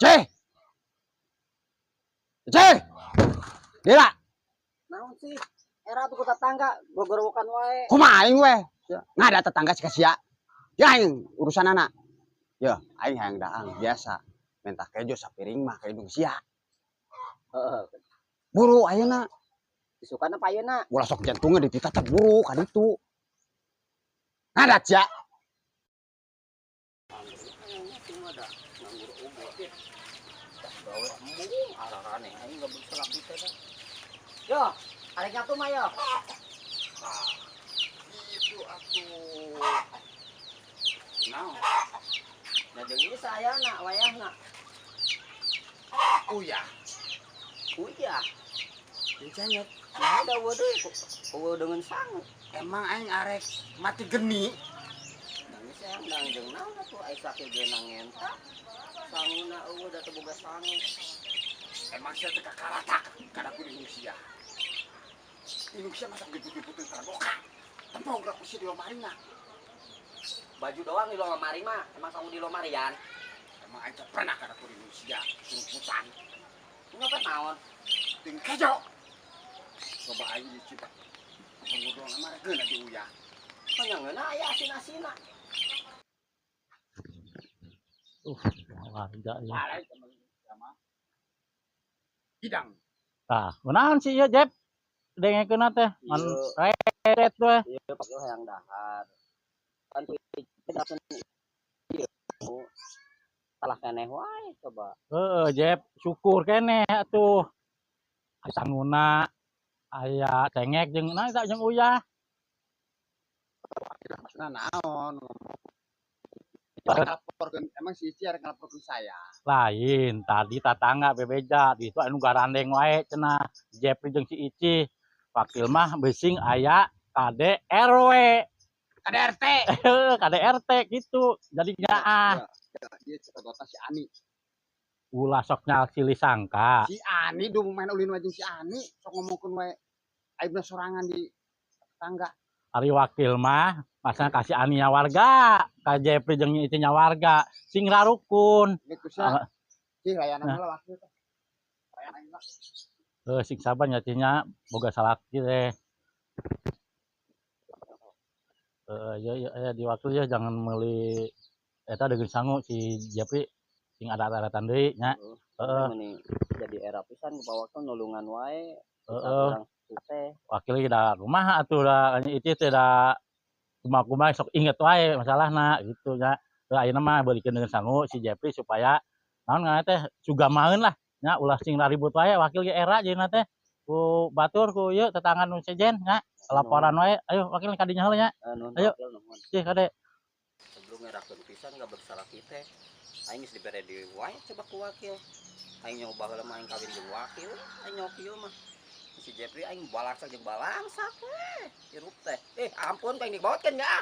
Ceh. Ceh. Dila, Naon sih? Era tuh ku tetangga, gogorowokan wae. Kumaha aing we? Ngada tetangga si sia. Ya aing urusan anak. Ya, aing hayang daang biasa. Minta kejo sapiring mah ka indung sia. Heeh. Buru ayeuna. Isukana pa ayeuna? Ulah sok jantungna dititah teh, buru ka ditu. Ngadat sia. Ada nganggur oge. Gawe embung ararane aing enggak bisa laki teh dah. Yo, arek nyatu mah yo. Itu atuh. Naon? Nah, jeung ieu sayana wayahna. Uyah. Uyah. Jeung cengek. Nah, da eueuh deui eueuh dengan sangu. Emang aing arek mati geni. Nangis yang dang jeung naon atuh ai sakit ge nangenta. Sanguna eueuh da teu boga sangu. Emang sia teh kakaratak kada ku indung sia. Indung sia masa jemput-jemputin teraboka. Tempo gerak ku sia di lemari na. Baju doang di lemari mah, emang sangu di lemarian. Emang aing teh pernah kada ku indung sia surumputan. Ngapa naon? Ting kejo. Coba aing dicita. Sangu doang mah geuna di uyah. Panyangeuna aya asin-asina. Warga ya. Alay temen sama. Hidang. Tah, kunaon sih ieu, Jep? Dengekeun teh, man Ieu. Reret we. Ieu pakai hayang dahar. Kan ku ieu salah keneh wae coba. Heeh, Jep, syukur keneh atuh. Sanguna aya cengek jeung naon eta jeung uyah. Maksudna naon ngomong. Laporkeun emang si Ici arek ngelaporkeun saya. Lain, tadi tatangga bebeja di itu anu garandeng wae cenah Jepri jeung si Ici. Wakil mah bising aya KDRW, KDRT. KDRT gitu. Jadi nyaah. Ya, dia cekot si Ani. Ulah sok nyal silih sangka. Si Ani duh main ulin wae jeung si Ani sok ngomongkeun wae aibna sorangan di tetangga. Ari wakil mah masa kasih aninya warga, ka Jepri jeung Ici nya warga, sing rarukun. Ini kusya. Ah. Cih layanan Nah. heula wakil teh. Layanan aing lah. Heuh, sing sabar nya nya boga salaki teh. Heeh, ya ya ya di wakil ya jangan meuli eta deungeun sangu si Jepri sing ada-adatan deui nya. Heeh. Meni jadi era pisan ku wakil nulungan wae. Heeh. Urang teh. Wakil ge da kumaha atuh da Ici teh da kumaha-kumaha sok inget wae masalahna gitu nya. Heuh, ayeuna mah beulikeun deungeun sangu si Jepri supaya naon ngaranna teh sugamaeun lah nya, ulah sing raribut wae, wakil ge era jadina teh ku batur ku ieu tetangga nu sejen nya laporan wae. Ayo wakil ka dinya heula nya. Nuhun. Ayo. Wakil nuhun. Cih kade. Sebelum ngerakeun pisan gak bersalah kita. Aing geus dibere deui wae coba ku wakil. Aing nyoba baheula mah aing kawin jeung wakil, aing nyokil mah. Si Jepri aing balangsak jeung balangsak we. Hirup teh. Eh, ampun, aing dibaotkeun ya.